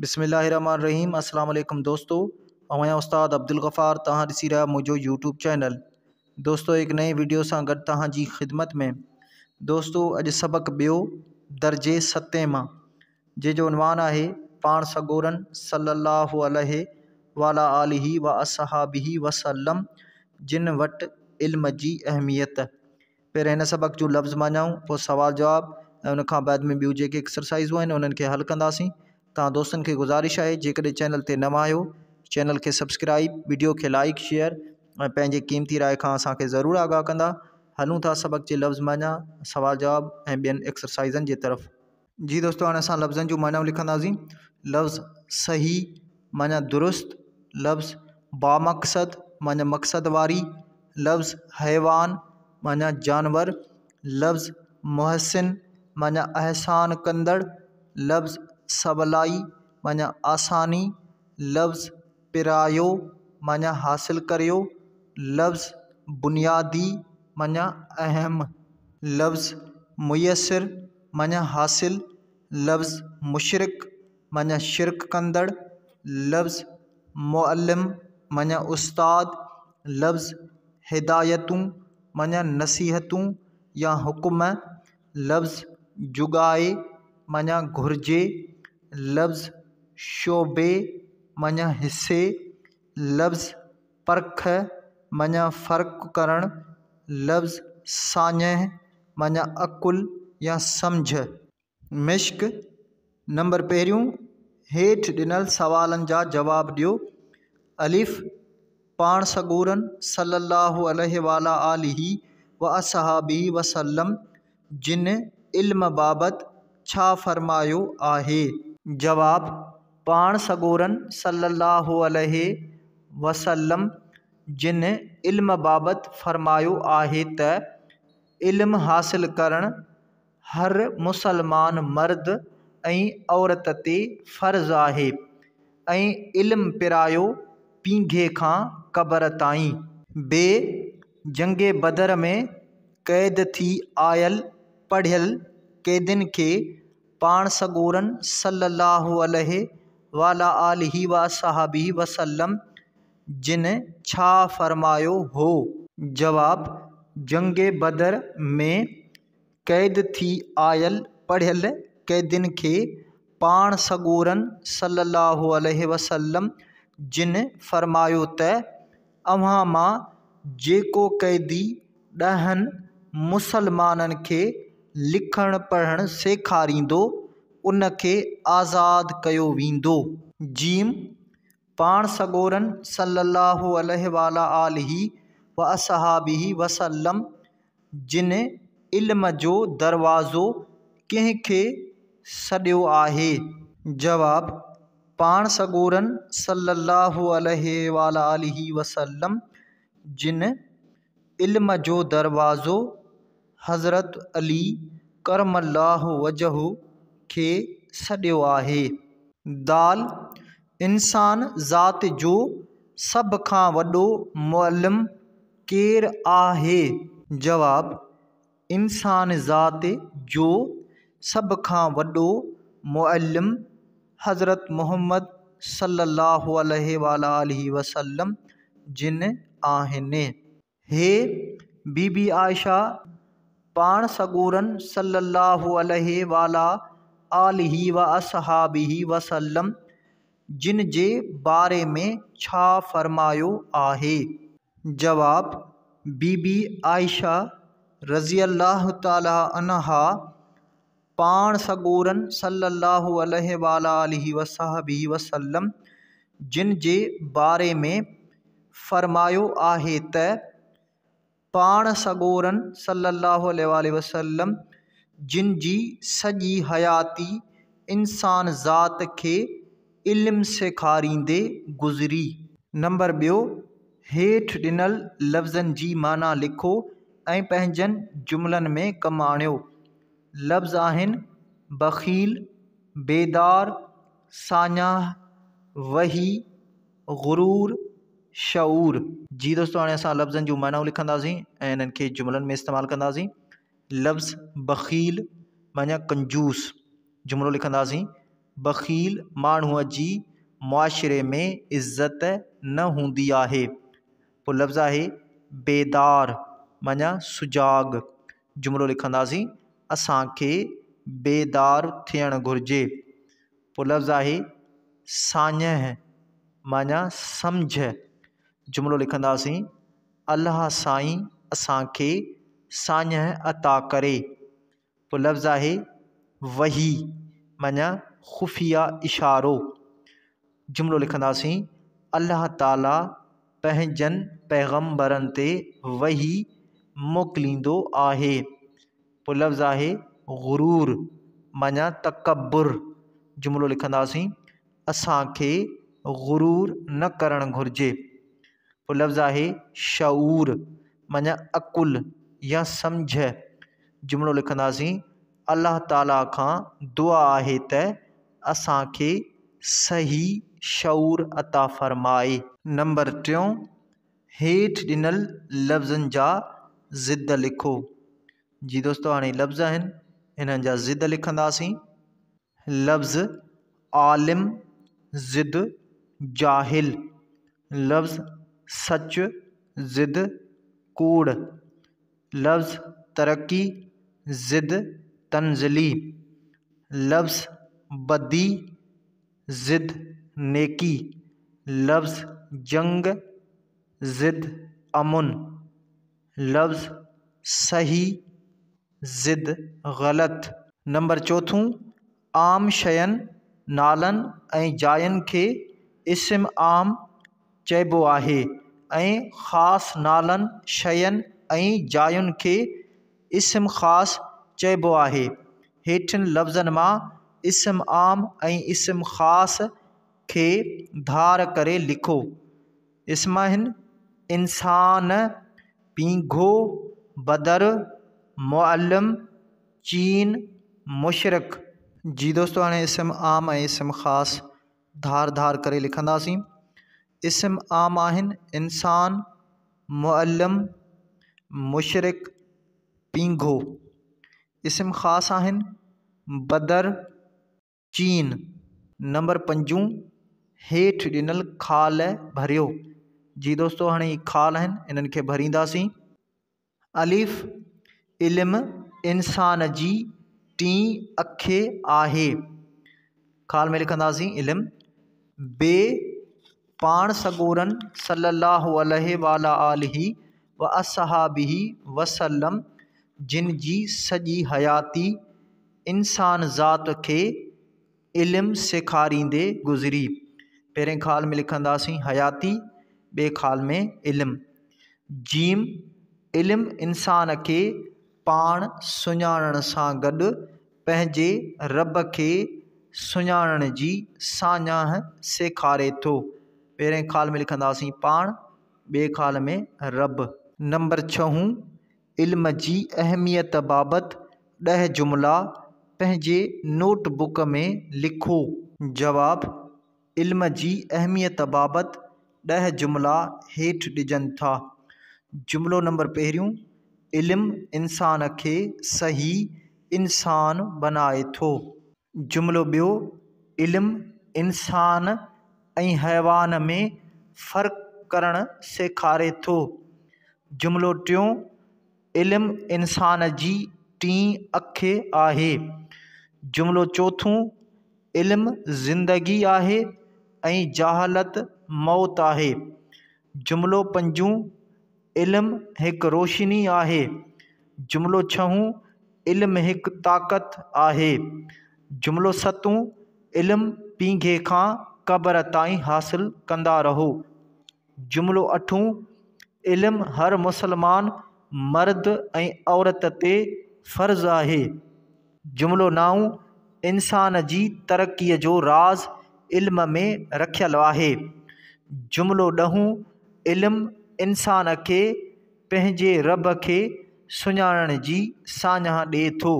بسم الله الرحمن الرحيم السلام عليڪم دوستو آئون آهيان استاد عبدالغفار توهان ڏسي رهيا منهنجو يوٽيوب چينل دوستو هڪ نئين وڊيو سان گڏ توهان جي خدمت ۾ دوستو اڄ سبق ٻيو درجي ستين مان جنهن جو عنوان آهي پاڻ سڳورن صلي الله عليه وعلي آله واصحابه وسلم جن وٽ علم جي اهميت پهرين هن سبق جون لفظ معنائون پوء سوال جواب ۽ ان کان بعد ۾ ٻيون جيڪي ايڪسرسائيزون آهن انهن کي حل ڪنداسين توهان دوستن کي گذارش آهي جيڪڏهن چينل تي نوان آهيو چينل کي سبسڪرائيب وڊيو کي لائيڪ شيئر ۽ پنهنجي قيمتي راء کان اسان کي ضرور آگاهه ڪندا هلون ٿا سبق جي لفظ معنيٰ سوال جواب ۽ ٻين ايڪسرسائيزن جي طرف. جي دوستو هاڻي اسان لفظن جون معنائون لکنداسين لفظ صحيح معنيٰ درست لفظ بامقصد معنيٰ مقصد واري لفظ حيوان معنيٰ جانور لفظ محسن معنيٰ احسان ڪندڙ لفظ سولائي معنيٰ آساني لفظ پرايو معنيٰ حاصل ڪريو لفظ بنيادي معنيٰ اهم لفظ ميسر معنيٰ حاصل، لفظ مشرڪ معنيٰ شرڪ ڪندڙ، لفظ معلم معنيٰ استاد، لفظ هدايتون معنيٰ نصيحتون يا حڪم، لفظ جڳائي معنيٰ گهرجي، لفظ شعبي معنيٰ حصي، لفظ پرک معنيٰ فرق ڪرڻ، لفظ ساڃهه معنيٰ عقل يا سمجهه. مشق نمبر پهريون، هيٺ ڏنل سوالن جا جواب ڏيو. الف، پاڻ سڳورن صلّي اللّٰه عليه وعليٰ آله واصحابه وسلّم جن علم بابت ڇا فرمايو آهي؟ جواب، پاڻ سڳورن صلّي اللّٰه عليه وسلّم جن علم بابت فرمايو آهي ته، علم حاصل ڪرڻ هر مسلمان مرد ۽ عورت تي فرض آهي ۽ علم پرايو پينگهي کان قبر تائين. ب جنگ بدر ۾ قيد ٿي آيل پڙهيل قيدين کي پاڻ سڳورن صلّي اللّٰه عليه وعليٰ آله واصحابه وسلّم جن ڇا فرمايو هو؟ جواب، جنگ بدر ۾ قيد ٿي آيل پڙهيل قيدين کي پاڻ سڳورن صلّي اللّٰه عليه وسلّم جن فرمايو ته، اوهان مان جيڪو قيدي ڏهن مسلمانن کي لکڻ پڙهڻ سيکاريندو، ان کي آزاد ڪيو ويندو. جيم، پاڻ سڳورن صلّي اللّٰه عليه وعليٰ آله واصحابه وسلّم جن علم جو دروازو ڪنهن کي سڏيو آهي؟ جواب، پاڻ سڳورن صلّي اللّٰه عليه وعليٰ آله وسلّم جن علم جو دروازو حضرت علي ڪرم الله وجهه کي سڏيو آهي. دال، انسان ذات جو سڀ کان وڏو معلم ڪير آهي؟ جواب، انسان ذات جو سڀ کان وڏو معلم حضرت محمد صلي الله عليه وعلي آله وسلم جن آهن. هي بي بي عائشه پاڻ سڳورن صلي الله عليه وعلي آله واصحابه وسلم جن جي باري ۾ ڇا فرمايو آهي؟ جواب، بي بي عائشه رضي الله تعالٰي عنها پاڻ سڳورن صلّي اللّٰه عليه وعليٰ آله وصحبه وسلّم جن جي باري ۾ فرمايو آهي ته، پاڻ سڳورن صلّي اللّٰه عليه واٰله وسلّم جن جي سڄي حياتي انسان ذات کي علم سيکاريندي گذري. نمبر ٻيو، هيٺ ڏنل لفظن جي معنيٰ لکو ۽ پنهنجن جملن ۾ ڪم آڻيو. لفظ آهن، بخيل، بيدار، ساڃاهه، وحي، غرور، شعور. جي دوستو هاڻي اسان لفظن جون معنائون لکنداسين ۽ انهن کي جملن ۾ استعمال ڪنداسين. لفظ بخيل معنيٰ ڪنجوس جملو لکنداسين. بخيل ماڻهوءَ جي معاشري ۾ عزت نه هوندي آهي. پوءِ لفظ آهي بيدار معنيٰ سجاڳ. جملو لکنداسين اسان کي بيدار ٿيڻ گهرجي. پوءِ لفظ آهي ساڃهه معنيٰ سمجهه. جملو لکنداسين الله سائين اسان کي ساڃهه عطا ڪري. پوءِ لفظ آهي وحي معنيٰ خفيه اشارو. جملو لکنداسين الله تعاليٰ پنهنجن پيغمبرن تي وحي موڪليندو آهي. پوءِ لفظ آهي غرور معنيٰ تڪبر. جملو لکنداسين اسان کي غرور نه ڪرڻ گهرجي. پوءِ لفظ آهي شعور معنيٰ عقل يا سمجهه. جملو لکنداسين الله تعاليٰ کان دعا آهي ته اسان کي صحيح شعور عطا فرمائي. نمبر ٽيون، هيٺ ڏنل لفظن جا ضد لکو. جي دوستو هاڻي لفظ آهن انهن جا ضد لکنداسين. لفظ عالم ضد جاهل، لفظ سچ ضد ڪوڙ، لفظ ترقي ضد تنزلي، لفظ بدي ضد نيڪي، لفظ جنگ ضد امن، لفظ صحيح ضد غلط. نمبر چوٿون، عام شين، نالن ۽ جاين کي اسم عام چئبو آهي ۽ خاص نالن، شين ۽ جاين کي اسم خاص چئبو آهي. هيٺين لفظن مان اسم عام ۽ اسم خاص کي ڌار ڪري لکو. اسم آهن انسان، پينگهو، بدر، معلم، چين، مشرڪ. جي دوستو هاڻي اسم عام ۽ اسم خاص ڌار ڌار ڪري لکنداسين. اسم عام آهن انسان، معلم، مشرڪ، پينگهو. اسم خاص آهن بدر، چين. نمبر پنجون، هيٺ ڏنل خال ڀريو. جي دوستو هاڻي هي خال آهن انهن کي ڀرينداسين. الف، علم انسان جي ٽين اک آهي. خال ۾ لکنداسين علم. بي، پاڻ سڳورن صلي الله عليه وعلي آله واصحابه وسلم جن جي سڄي حياتي انسان ذات کي علم سيکاريندي گذري. پهرين خال ۾ لکنداسين حياتي، ٻئي خال ۾ علم. جيم، علم انسان کي پاڻ سڃاڻڻ سان گڏ پنهنجي رب کي سڃاڻڻ جي ساڃاهه سيکاري ٿو. پهرين خال ۾ لکنداسين پاڻ، ٻئي خال ۾ رب. نمبر ڇهون، علم جي اهميت بابت 10 جملا پنهنجي نوٽ بڪ ۾ لکو. جواب، علم جي اهميت بابت 10 جملا هيٺ ڏجن ٿا. جملو نمبر پهريون، علم انسان کي صحيح انسان بنائي ٿو. جملو ٻيو، علم انسان ۽ حيوان ۾ فرق ڪرڻ سيکاري ٿو. جملو ٽيون، علم انسان جي ٽين اک آهي. جملو چوٿون، علم زندگي آهي ۽ جهالت موت آهي. جملو پنجون، علم هڪ روشني آهي. جملو ڇهون، علم هڪ طاقت آهي. جملو ستون، علم پينگهي کان قبر تائين حاصل ڪندا رهو. جملو اٺون، علم هر مسلمان مرد ۽ عورت تي فرض آهي. جملو نائون، انسان جي ترقيءَ جو راز علم ۾ رکيل آهي. جملو ڏهون، علم انسان کي پنهنجي رب کي سڃاڻڻ جي ساڃاهه ڏئي ٿو.